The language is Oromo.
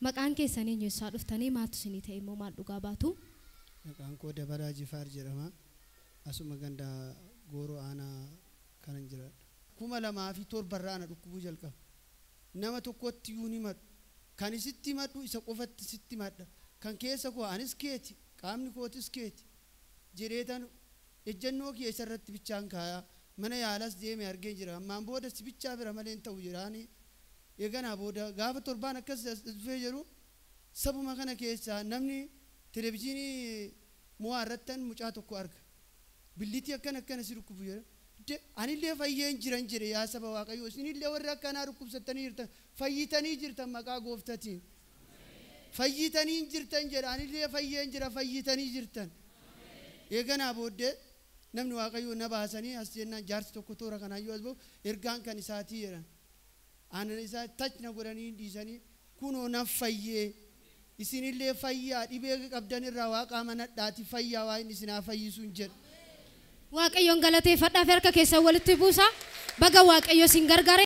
Maqaan keessan eenyu, eessaa dhuftanii, maaltu isinii ta'e immoo, maal dhugaa baatu? Maqaan koo Dabalaa Jifaar jedhama. Asuma ganda Gooroo aanaa kanan jiraadha. 2007 irraa ana dhukkubuu jalqaba. Nama tokkotti iyyuu hin himadhu. Kan isitti himadhu isa qofatti sitti himadha. Kan keessa koo anis keeti, qaamni kootis keeti jedheetan ejjennoo kiyya isa irratti bichaan kaayaa. Mana yaalas deeme argee jira. Ammaan booda si bichaa bira malee hin ta'u jedhaani. Eeganaa booda gaafa torbaan akkas as dhufee jedhu, sabuma kana keessaa namni televizyiinii mo'aa irrattan mucaa tokko arga. Billitii akkana akkana si dhukkubu jedha. Anillee fayyeen jiran jedhe. Yaa saba Waaqayyoo, isinillee warri akkanaa dhukkubsattanii jirtan, fayyitanii jirtan, maqaa Gooftatiin. Fayyitanii jirtan jedha. Anillee fayyeen jira, fayyitanii jirtan. Eeganaa booddee namni Waaqayyoo na baasanii as jennaan, jaarsi tokko toora kanaayyuu as ba'u, ergaan kan isaatii jedhan. Aannan isaa tach na godhanii dhiisanii, kunoo nan fayyee. Isinillee fayyaa, dhibee qabdan irraa Waaqa amanadhaati fayyaa, waa inni isinaa fayyisuun jedha. Waaqayyoon galateeffadhaaf harka keessan walitti buusa. Baga Waaqayyo isin gargaare.